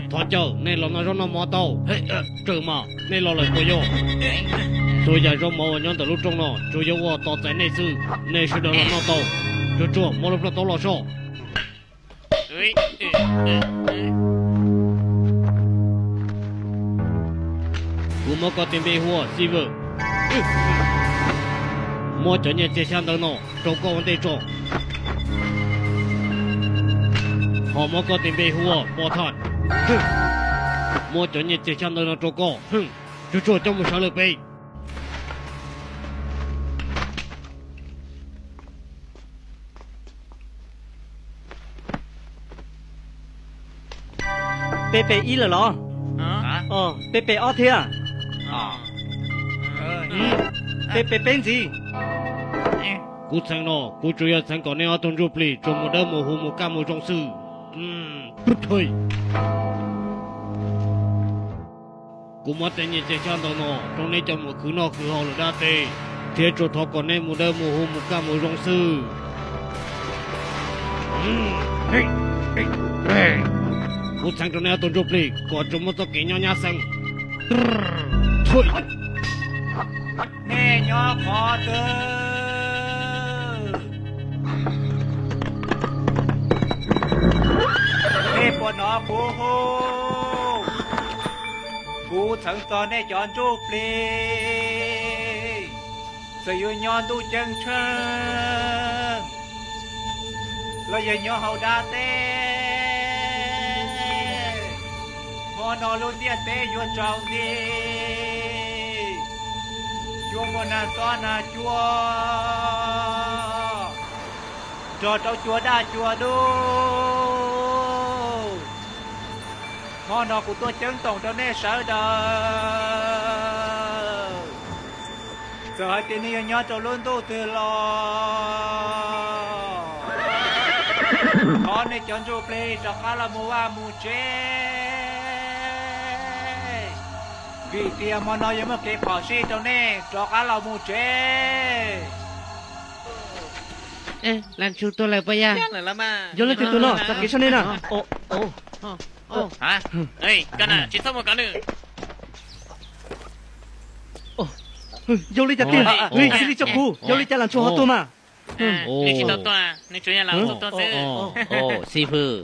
Thov caw nej los noj zaub noj mov tau. Tseem mas nej los lawm puas yog? Txhua yam zaub mov uas nyob ntawm lub rooj no tsuas yog ua tos txais nej xwb. Nej sawv daws los noj tau. Tsuag tsuag muab lub plhaub taub los soj. Kuv muab koj tes npe hu ua Xi Vwm. Muab cov nyiaj txiag xyab ntawv no rau koj ua ntej tso. Ho muab koj tes npe hu ua Pov Thaj. Muab cov nyiaj txiag xyab ntawv no rau koj. Tsuag tsuag coj mus sawv lawm peb. Peb pe ib lawm los? Peb pe ob thiab? Peb pe peb ntxiv. Kuv txheev no kuv tsuas yog txheev kom nej ob tug ntsuj plig tsuas mus dawb mus huv mus kaj mus zoo xwb. Kuv muab tej nyiaj txiag xyab ntawv no rau nej coj mus khwv noj khwv haus lawm dab teb, thiab tsuas thov kom nej mus dawb mus huv mus kaj mus zoo xwb. Kuv txheev rau nej ob tug ntsuj plig kom tsuas muaj txoj kev nyob nyab xeeb. Nej nyob qhov twg? Nej puas hnov kuv hu? Kuv txheev txog nej cov ntsuj plig, txawm yuav nyob ntuj ceeb tsheej los yog nyob hauv dab teb, hmo no lub ntiaj teb yuav tsaus nti, yuav muaj nag xob nag cua nrog rau cua daj cua dub. Hmo no kuv tuaj ceeb toom rau nej sawv daws. Txawm hais tias nej yuav nyob rau lub ntuj twg los, thov nej cov ntsuj plig rov qab los mus vaj mus tsev, vim tias hmo no yuav muaj kev phom sij rau nej rov qab los mus tsev. Las Ntshus tuag lawm puas yog? Yog leej twg tus no txoj kev sab nej na? Tsis txhob mus kov nws. Yog li cas tiag? Cia li tso kuv, yog li cas Las Ntshus ho tuag mas? Nws tsis tau tuag, nws tsuas yog Las Ntshus tuag xwb. Xib fwb,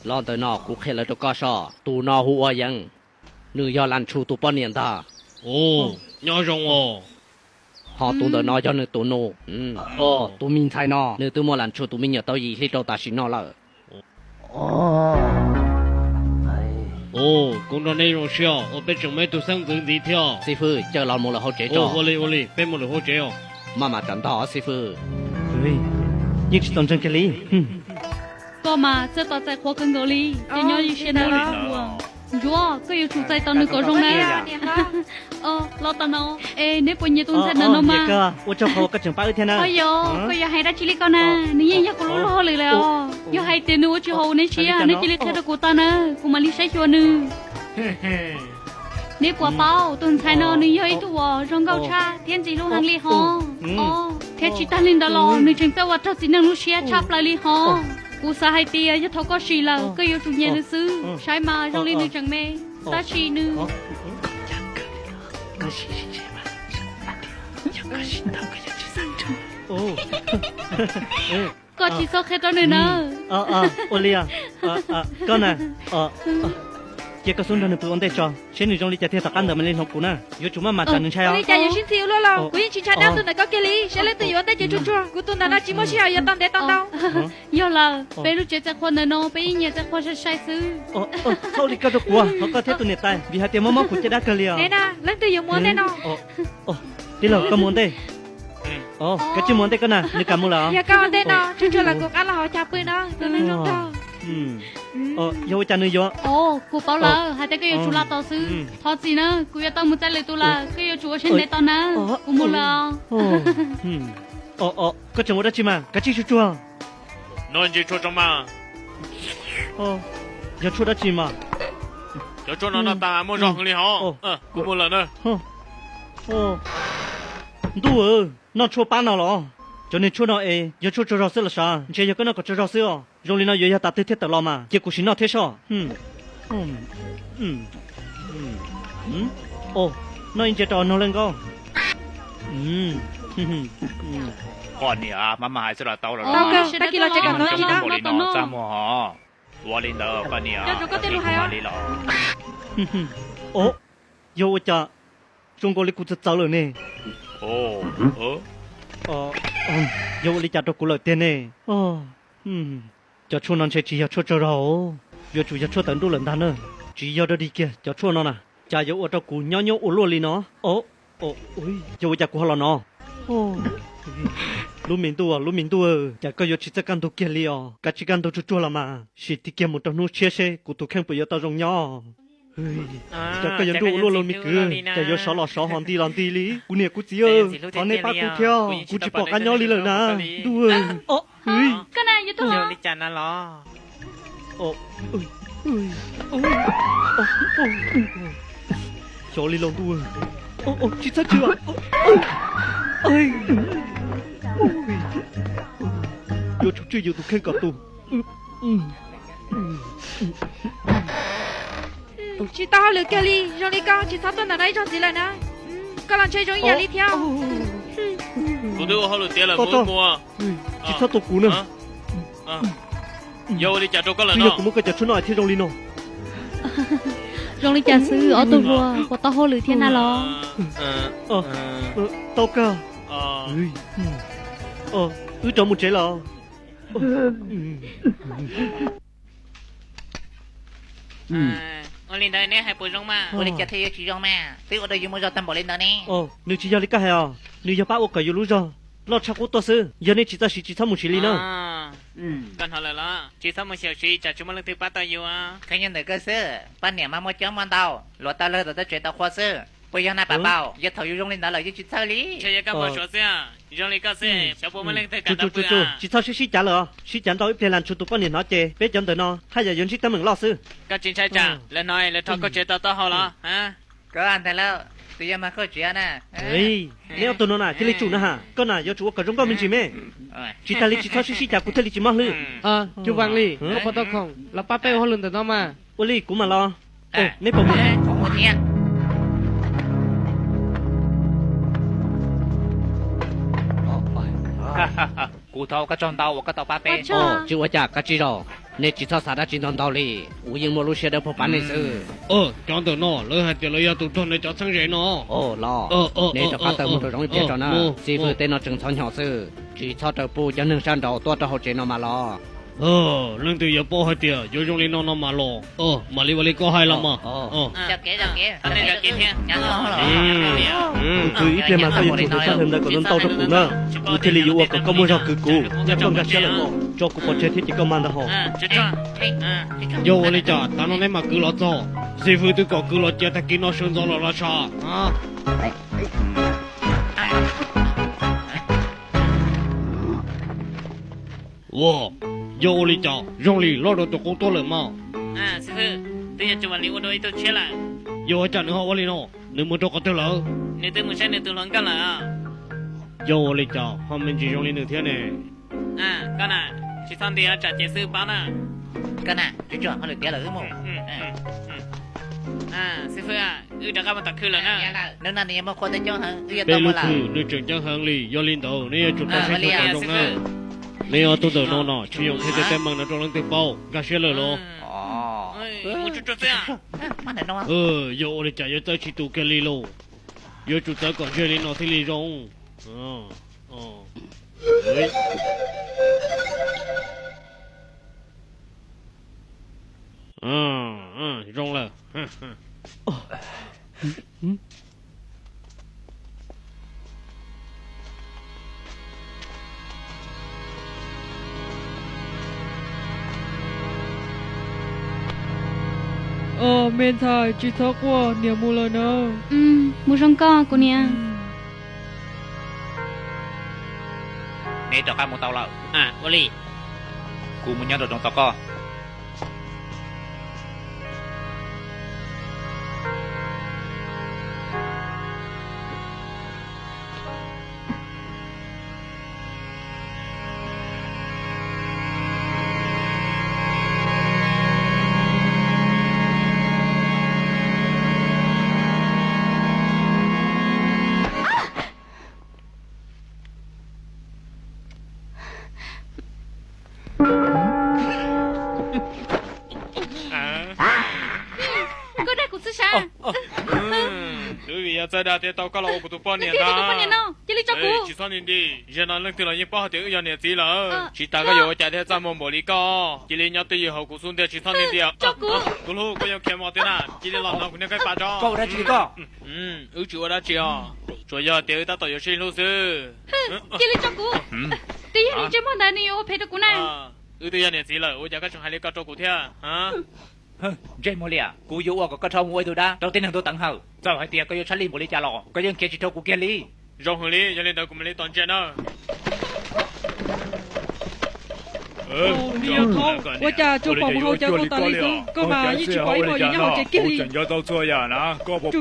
los ntawm no kuv qhia lawv rau koj soj, tus no hu ua Yeeb, nws yog Las Ntshus tus poj niam ntag. Nyob zoo os. Ho tus ntawm no yog nws tus nus, tus me ntxhais no nws twb muaj Las Ntshus tus me nyuam tau yim hli rau tam sim no lawm. Kuv nrog nej zoo siab uas peb tseem muaj ib tug xeeb ntxwv ntxiv thiab. Xib fwb, caw los mus lawm hauv tsev tso. Ua li, ua li, peb mus lawm hauv tsev os. Maj mam tsam ntog xib fwb. Yeej tsis txaus ntseeg kiag li. Koj mas txawj tos txais qhuav kawg nkaus li, ces nyob li siab na. Ntsuag, koj yuav tsum txais tos nws kom zoo na. Los tom no, es neb puas nyiam tus ntxhais ntawm no mas? Ua tsaug qhov koj tseem pab wb thiab na. Yog, koj yuav hais dab tsi li ko na, nws yeej yog kuv lub luag hauj lwm lawm os. Yog hais tias nws ua tsis haum neb siab, neb cia li qhia rau kuv tau na, kuv mam li saib xyuas nws. Neb puas paub tus ntxhais no nws yog ib tug uas zoo nkauj tshaj thiab ntxim hlub heev li hos. Thiab tsis tag li ntawd los nws tseem txawj ua raug txiv neej lub siab tshaj plaws li hos. Kuv xav hais tias yog thaum koj sim lawm koj yuav tsum nyiam nws xwb, saib mas zoo li nws tseem me, tab sis nws... Koj tsis txhob qhia rau nws na. Ua li, koj na, cia koj xub nrog nws pw ua ntej tso, seb nws zoo li cas thiaj tom qab ntawd mam li hloov kuv na. Yuav tsum maj mam tsam nws ntshai os. Ua li cas yuav sib ntxhi ua luaj los? Kuv yeej tsis ntshai dab ntawm koj kiag li, saib leej twg yuav ua ntej ces tsuag tsuag, kuv tus ntawm no tsis muaj sij hawm yuav tau ntev tau ntau. Yog lawm, peb lub tsev txais qhua ntawm no peb yeej nyiam txais qhua sai sai xwb. Txhob ua li ko rau kuv, ho koj thiab tus niam tais, vim hais tias mob mob kuv caj dab kawg li os. Leej twg yuav mus ua ntej no? Tij laug, koj mus ua ntej. Koj tsis mus ua ntej koj na, nws kam mus lawm. Yog koj ua ntej no, tsuag tsuag lawm kuv qab los hauv cag pw na, tus neeg zoo nraug. Yog ua cas nws yuav... Kuv paub lawm, hais tias koj yuav tsum los tau xwb. Thov txim na, kuv yuav tau mus txais lwm tus lawm, koj yuav tsum ua siab ntev tau na. Kuv mus lawm. Koj tseem ua dab tsi mas, kav tsij tsuag tsuag. No ntsis tshuaj tso mas. Yog tshuaj dab tsi mas? Cov tshuaj no noj tas muaj zog heev li hos. Kuv mus lawm na. Ntuj, noj tshuaj pab no los? Cov niag tshuaj no es yog tshuaj tsaug zog xwb los sav? Ntshe yog koj noj kom tsaug zog xwb os. Zoo li no yuav yog tas twg thiaj tawm los mas, cia kuv sim noj thiab soj. Noj ib ntsia rau nog leej nkauj. Qhov niam, maj mam hais xwb los tau los. Tag kis los tsev kom hnub tsis dab. Txaj muag hov. Ua li ntawd koj niam, koj tus koj tij los hais li los. Yog ua cas zoo nkaus li kuv txawv txawv lawm ne? Yog ua li cas rau kuv lawm tiag ne? Cov tshuaj no ntshe tsis yog tshuaj tsaug zog, yuav tsum yog tshuaj tawv ntuj lawm ntag na. Tsis yog dog dig kiag cov tshuaj no na, cas yuav ua rau kuv nyob nyob ua luaj li no? Yog ua cas kuv ho los no? Lub me ntuj, lub me ntuj, cas koj yuav tsis txawj kaj ntug kiag li os? Kav tsij kaj ntug tsuag tsuag los mas, sim tig kiag mus rau hnub tshiab seb kuv tus kheej puas yuav tau zoo nyob. Cas koj yuav nruj ua luaj li me kwv, cas yuav sov los sov, ho nti los nti li. Kuv niam kuv txiv, thov nej pab kuv thiab, kuv tsis pom qab nyob li lawm na. Ntuj, xyov li los ntuj, tsis txhob tsis, yuav tsum tswj yus tus kheej kom tus. Tsis tau hauj lwm kiag li, zoo li koj tsis txhob tuaj ntawm no ib zaug ntxiv lawm na. Koj los ntshe zoo ib yam li thiab. Kuv twb ua hauj lwm tiav lawm, mus mus. Tsis txhob tua kuv na. Yog ua li cas rau koj lawm no? Yog kuv muab koj cov tshuaj no thiaj zoo li no. Zoo li cas xwb ob tug hluas, puas tau hauj lwm thiab na los? Tau kawg. Wb rov mus tsev los. Ua li ntawd neb hais puas zoo mas? Ua li cas thiaj yuav tsis zoo mas, twb ua rau yus muaj zog tag npaum li ntawd ne. Nws tsis yog li koj hais os, nws yog pab ua kom yus lub zog loj tshaj qub tuaj xwb. Yog nej tsis txawj siv tsis txhob mus siv li na. Koj hnov lawm los? Tsis txhob mus xyaum siv, tsam tsis muaj leej twg pab tau yus. Kheev nyob ntawm koj xwb, pab niam mas muaj coob muaj ntau, luag tau lawg tau tsev tau qhua xwb. Puas yog na Paj Paub? Yog thaum yus zoo li ntawd lawm yeej tsis txhawj li. Ntshe yog koj npau suav xwb, zoo li koj xwb xyov puas muaj leej twg kam tau pw. Tsis txhob sib sib cav lawm os, sib cav ntau ib pliag lam ntshuav tus poj niam hnov ces peb cov ntawm no haj yam yuav ntsib teeb meem loj xwb. Koj tsis ntshai tsam lawv hnov lawv rho koj tsev tau taub hau los? Koj ntag lauj, tus yog mag koj tsev na. Neb ob tug no na cia li tsum na ha, koj na yuav tsum ua kom zoo nkauj me ntsis me. Tsis tas li tsis txhob sib sib cav kuv thiaj li tsis mob hlwb. Cub Vas Lis, koj puas tau khoom los pab peb ua hauj lwm ntawm no mas? Ua li kuv mam los. Neb puas mus? Kuv thov ua koj tsaug ntau uas koj tau pab peb. Tsis ua cas, koj tsis zaum. Nej tsis txhob xav dab tsi ntau ntau li, kuv yeej muaj lub siab dawb paug pab nej xwb. Cov ntawm no lawv hais tias lawv yog tus tuag ntawm cov txheeb ze no. Los, nej rov qab tawm mus rau zoov ib pliag tso na. Xib fwb, tej no tseem ntxhov nyom xwb, tsis txhob raws pub cov neeg sab nraud tuaj rau hauv tsev no mas los. Leej twg yuav paub hais tias yuav zoo li no no mas los. Mam li ua li koj hais los mas. Kuv khwv ib pliag mas koj yuav tsum tus sab hlawv ntawd kom ntau ntau rau kuv na, kuv thiaj li yuav ua kom koj muaj zog kwv kuv. Yog koj nkag siab lawm los tso kuv pov tseg thiab ces koj mag ntag hos. Yog ua li cas tav no neb mam kwv los txog? Xib fwb twb kom kwv los cia tag kis no sawv ntxov los los sav. Ua, yog ua li cas zoo li loj dua tus qub tuaj lawm mas? Xib fwb, twb yog Cub Vas Lis ua dua ib tug tshiab lawm. Yog ua cas nws ho ua li no? Nws mus rau qhov twg lawm? Nws twb mus saib nws tus hluas nkauj lawm. Yog ua li cas ho me ntsis zoo li nws thiab ne? Koj na, tsis txhob nti, tsam ces xib fwb paub na. Koj na, tsuag tsuag, hauj lwm tiav lawm wb mus. Xib fwb, wb rov qab mus tom khw lawm na. Hnub no nws yuav muaj qhua tej coob heev, wb yuav tau mus lawm. Peb lub khw nws tseem ceeb heev li, yog li ntawd neb yuav tsum tau saib xyuas kom zoo na. Neb ob tug ntawm no no tsis yoom qhia tej teeb meem no rau leej twg paub, nkag siab lawm los? Yog ua li cas yuav txawj tsis tus kiag li lauj? Yuav tsum txawv kom ntsiag li no thiaj li zoo. Zoo lawm. Me ntxhais, tsis txhob quaj, niam mus lawm na. Mus zoo koj kuv niam. Neb rov qab mus tau lawm. Ua li. Kuv mus nyob rau zoov tos koj. Yog txawj dag thiaj tau koj los ua kuv tus poj niam ntag. Cia li tso kuv, tsis txhob nti nti. Zaum no leej twg los yeej paub hais tias wb yog niam txiv lawm. Tsis tas koj yuav ua cas thiaj txaj muag npaum li koj. Cia li nyob twj ywm hauv kuv xub ntiag tsis txhob nti nti. Tus hlub, koj yuav khiav mus tiag na, cia li los hnov kuv niag qaib pas tso. Koj ua dab tsi koj? Wb tsis ua dab tsi os, tsuas yog tias wb tab tom yuav sib hlub xwb. Cia li tso kuv. Twb yog niag ntsej muag ntawd nws yuav ua phem rau kuv na. Wb twb yog niam txiv lawm ua cas koj tseem hais li ko rau kuv thiab? Ntsej muag liam, kuv yuav ua kom koj rov mus ua ib tug dab rau tej neeg tuaj teev hawm. Txawm hais tias koj yuav tshaib nlig npaum li cas los koj yeej khiav tsis dhau kuv kiag li. Zoo heev li, yog li ntawd kuv mam li tos ntsia na. Ua cas tsuas pom mus haus cawv qaug tas li xwb, koj mas yeej tsis pom ib hmos yuav nyob hauv tsev kiag li. Tsuas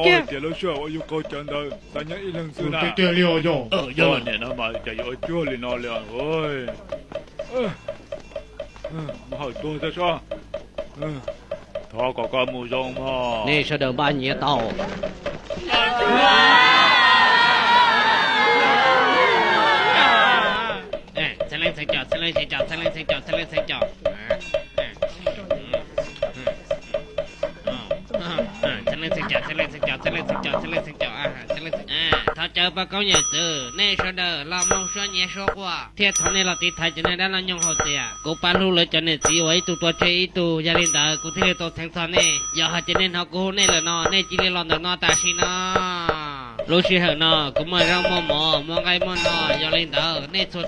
kiag tias lub sij hawm uas yus qaug cawv ntawd xav nyob ib leeg xwb na. Tiag tiag li os yog. Yog niam no mas cas yuav ua cuag li no li. Mus hawm tuag tag soj. Thov kom koj mus zoo mog. Nej sawv daws npaj nyiav tau. Txhia leej txhia tus, txhia leej txhia tus, txhia leej txhia tus, txhia leej txhia tus. Thov caw poj koob yawm txwv, nej sawv daws los mloog suab nyiav suab quaj thiab thov nej los tiv thaiv cov neeg dab no nyoog hauv tias kuv pab hlub lawv cov niam txiv uas ib tug tuag tseg ib tug. Yog li ntawd kuv thiaj li tau txheev txog nej. Yog hais tias nej hnov kuv hu nej lawm no nej cia li los ntawm no tam sim no. Lub sij hawm no kuv muaj zaub muaj mov muaj nqaij muaj no, yog li ntawd nej txhua